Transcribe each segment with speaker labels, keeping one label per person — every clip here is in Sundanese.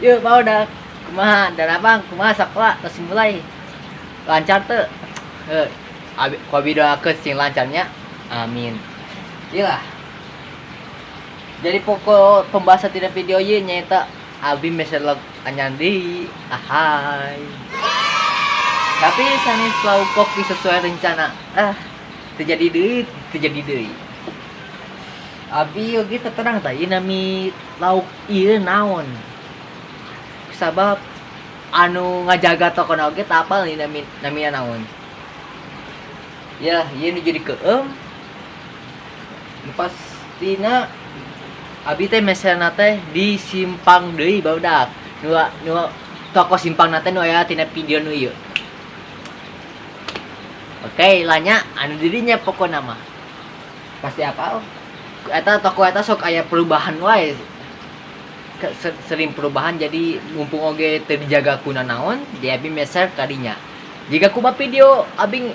Speaker 1: Yuk barudak, kumaha darabang, kumaha sakola tos mulai lancar teu? Heuh, abi ku abi doakeun sing lancarnya. Amin. Ieu lah. Jadi pokok pembahasan tina video ieu nyaeta abi meser lauk anyar deui. Ahai. Tapi sanes lauk koki sesuai rencana. Ah, teu jadi deui, teu jadi deui. Abi oge teu terang tah ieu nami lauk ieu naon. Sabab anu ngajaga tokona oge teu apal ieu nami namina naon. Ya, ieu nu jadi keueum. Nu pastina abi teh meserna teh di simpang deui barudak. Nu nu toko simpangna teh nu aya tina video nu ieu. Oke, lah nya anu di dinya pokona mah. Pasti apal. Eta toko eta sok aya perubahan wae. Sering perubahan jadi mumpung oge teu dijaga ku nanaon, di abi meser ka dinya. Jika kumaha video abi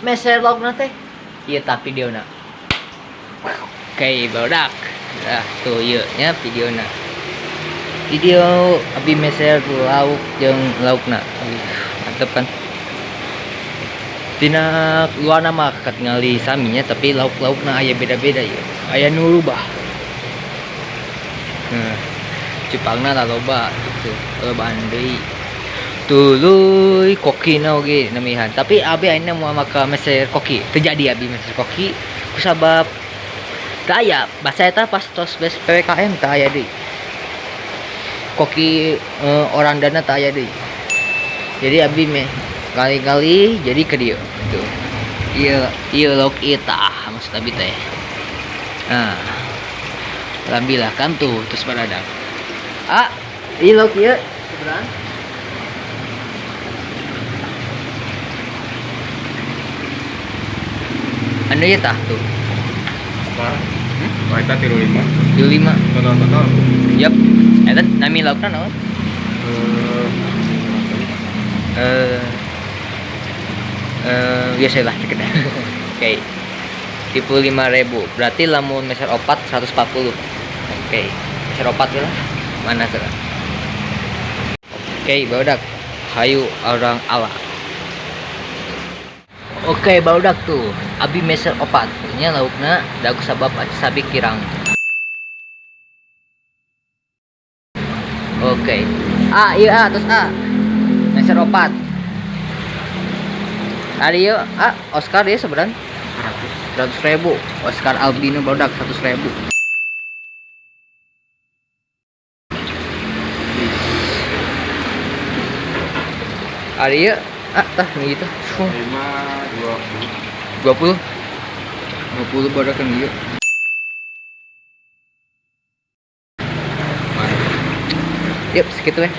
Speaker 1: meser laukna teh, ieu tah videona. Oke, barudak. Nah, tuh ieu nya videona. Video abi meser lauk jeung laukna. Mantep kan? Tina luarna mah katingali saminya tapi lauk-laukna aya beda-beda ieu. Aya nu rubah. Nah, cupangna laloba gitu, lolobaan deui. Tuluy kokina oge namihan. Tapi abi ayeuna moal maka meser koki. Teu jadi abi meser koki kusabab teu aya. Basa eta pas tos beres PPKM teu aya deui. Koki orandana teu aya deui. Jadi abi meh kali-kali jadi ke dieu gitu. Ieu ieu lauk ieu tah maksud abi teh. Nah, alhamdulillah kan tuh terus baradak. Ah, ieu lauk ieu seberang. Anu ieu tah tuh.
Speaker 2: Oscar. Oh, eta 35.
Speaker 1: 35.
Speaker 2: Total-total.
Speaker 1: Yap. Eta nami laukna naon? Biasa lah cek dah. Oke. 35.000. Berarti lamun meser opat 140. Oke. Meser opat lah. Mana tuh? Oke, barudak. Hayu orang ala. Oke, barudak tuh. Abi meser opat. Nya laukna dagu sabab sabi kirang. Oke. A, iya A, terus A. Meser opat. Tadi yuk, A, Oscar dia sebenarnya 100.000. Oscar albino barudak 100.000. Ari yuk, A, tah gitu.
Speaker 2: 5 20.
Speaker 1: 20. 20 barudak kan ieu. Yuk, segitu ya.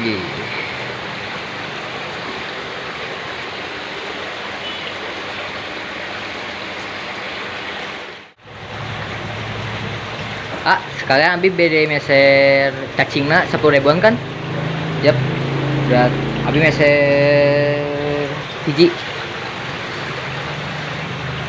Speaker 1: Gih. Ah, sekalian abi bede meser cacingna 10 ribuan kan? Yap. Berat. Abi meser hiji.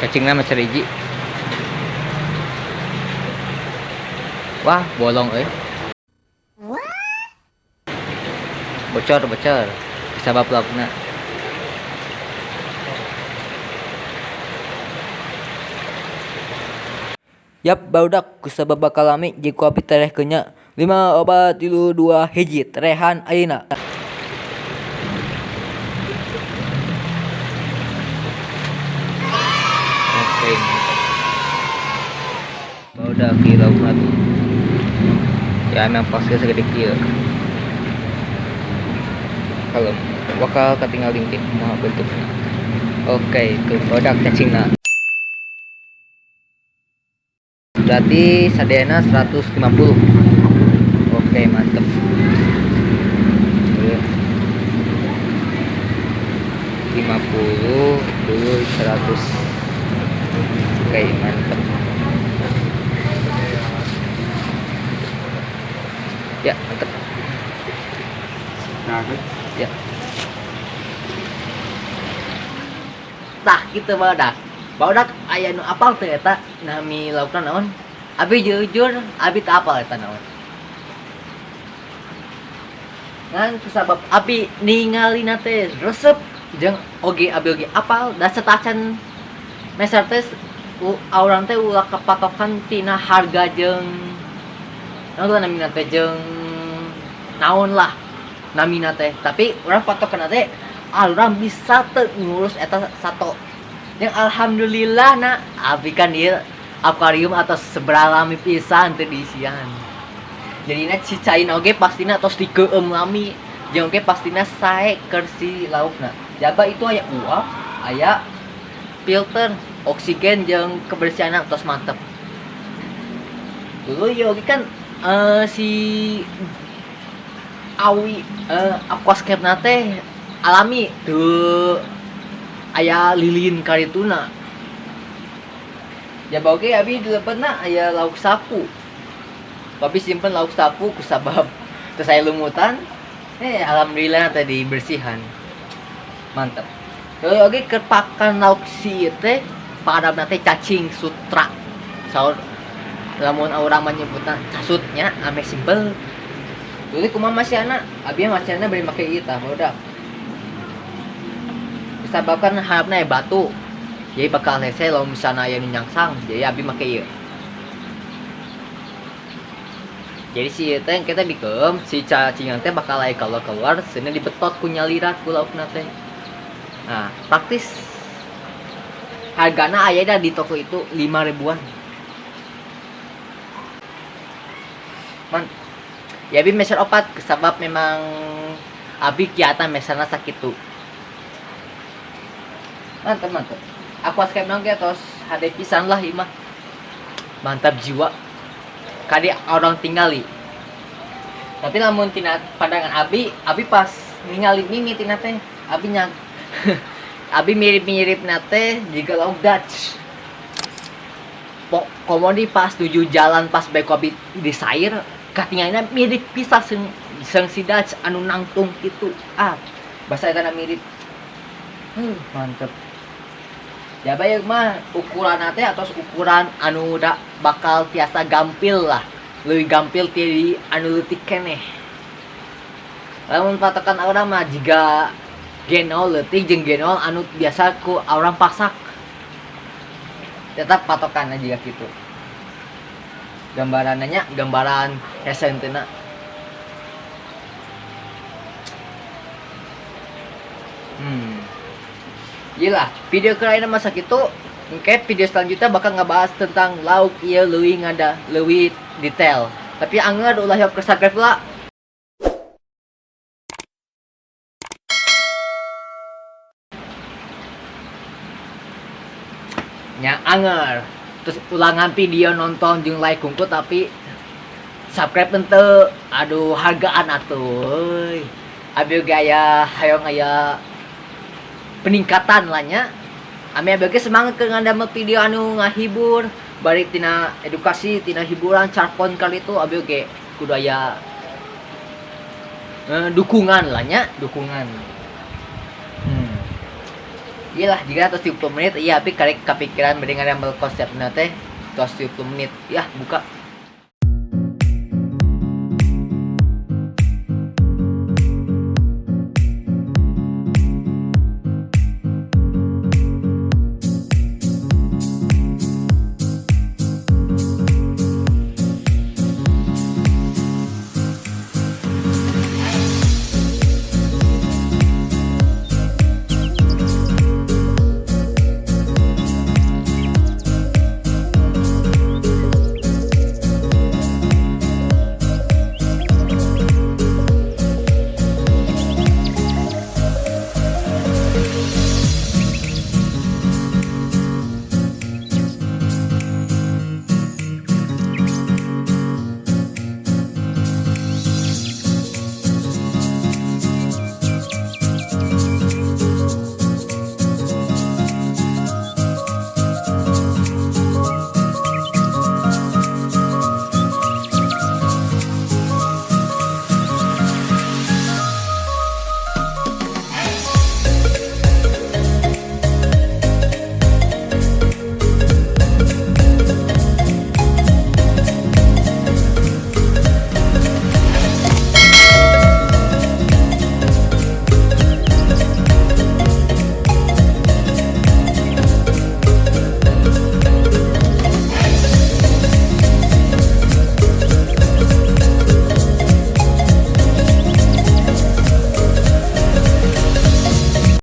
Speaker 1: Cacingna meser hiji. Wah, bolong euy. Bocor, bocor. Sabab laukna. Yap, barudak kusabab bakal lami jeung ku abi tereh kenya. 5 4 3 2 1 terehan ayeuna. Oke. Barudak ieu laukna tuh. Ya emang pasti segede kieu. Kalau bakal ketinggal lingkit kumaha bentukna. Oke, tuh barudak cacingna. Berarti sadayana 150. Oke, mantep. 50 dulu 100. Oke, mantep. Ya, mantep.
Speaker 2: Nah, oke.
Speaker 1: Ya. Tah kitu barudak. Barudak aya nu apal teu eta nami laukna naon? Abi jujur, abi teu apal eta naon. Ngan kusabab abi ningalina teh resep jeung oge abi oge apal da setacan meser teh urang teh ulah kepatokan tina harga jeung naon namina teh jeung naon lah namina teh, tapi urang patokan teh urang bisa teu ngurus eta sato. Yang alhamdulillah na abi kan ieu akuarium atau seberalami pisan teu diisian. Jadina si caina oge pastina tos dikeueum lami, jeung oge pastina sae keur si laukna. Jaba itu aya uap, aya filter, oksigen jeung kebersihanna tos mantep. Dulu ieu oge kan si awi aquascape-na teh alami teu aya lilin karituna. Jaba oge abi di lebetna aya lauk sapu. Tapi simpen lauk sapu kusabab terus aya lumutan, alhamdulillah tadi bersihan. Mantep. Terus oge keur pakan lauk si ieu teh padamna teh cacing sutra. Saur lamun urang mah nyebutna casutnya ame simpel. Jadi kumaha masiana? Abi masiana bari make ieu tah barudak. Disebabkan harapna aya batu. Jadi bakal hese lamun misalna aya nu nyangsang, jadi abi make ieu. Jadi si ieu teh kita dikeum, si cacingan teh bakal aya keluar-keluar, seuneu dibetot ku nyalira ku laukna teh. Nah, praktis hargana aya dah di toko itu 5 ribuan. Man, ya abi meser opat sebab memang abi kiatan meserna sakitu. Mantap, mantap. Aquascape nang tos hade pisan lah ieu mah. Mantap jiwa. Kadi orang tinggali. Tapi lamun tina pandangan abi, abi pas ningali mimi tina teh, abi nyang abi mirip-mirip na teh jiga lauk Dutch. Komodi pas tuju jalan pas bae ku abi di sair, katingalina mirip pisan seung si Dutch anu nangtung kitu. Ah, basa eta na mirip. Mantep. Ya bae mah ukuran teh atos ukuran anu da bakal tiasa gampil lah. Leuwih gampil ti anu leutik keneh. Lamun patokan urang mah jiga genol leutik jeung genol anu biasa ku urang pasak. Tetap patokanna jiga kitu. Gambaranna nya, gambaran hese-henteuna. Gila, video kali ini masa kitu. Oke, video selanjutnya bakal ngebahas tentang lauk ieu leuwih ngada, leuwih detail. Tapi anger ulah yok subscribe lah. Nya anger. Terus ulangan video nonton jeung like kungku tapi subscribe henteu. Aduh, hargaan atuh euy. Abi oge aya hayang aya peningkatan lah nya. Ami abi oge semangat ke ngadamel video anu ngahibur, bari tina edukasi, tina hiburan, carpon kali itu abi oge kudu aya dukungan lah nya, dukungan. Iyalah, jika tos 30 menit, iya abi karek kapikiran bari ngadamel konsepna teh tos 30 menit. Yah, buka.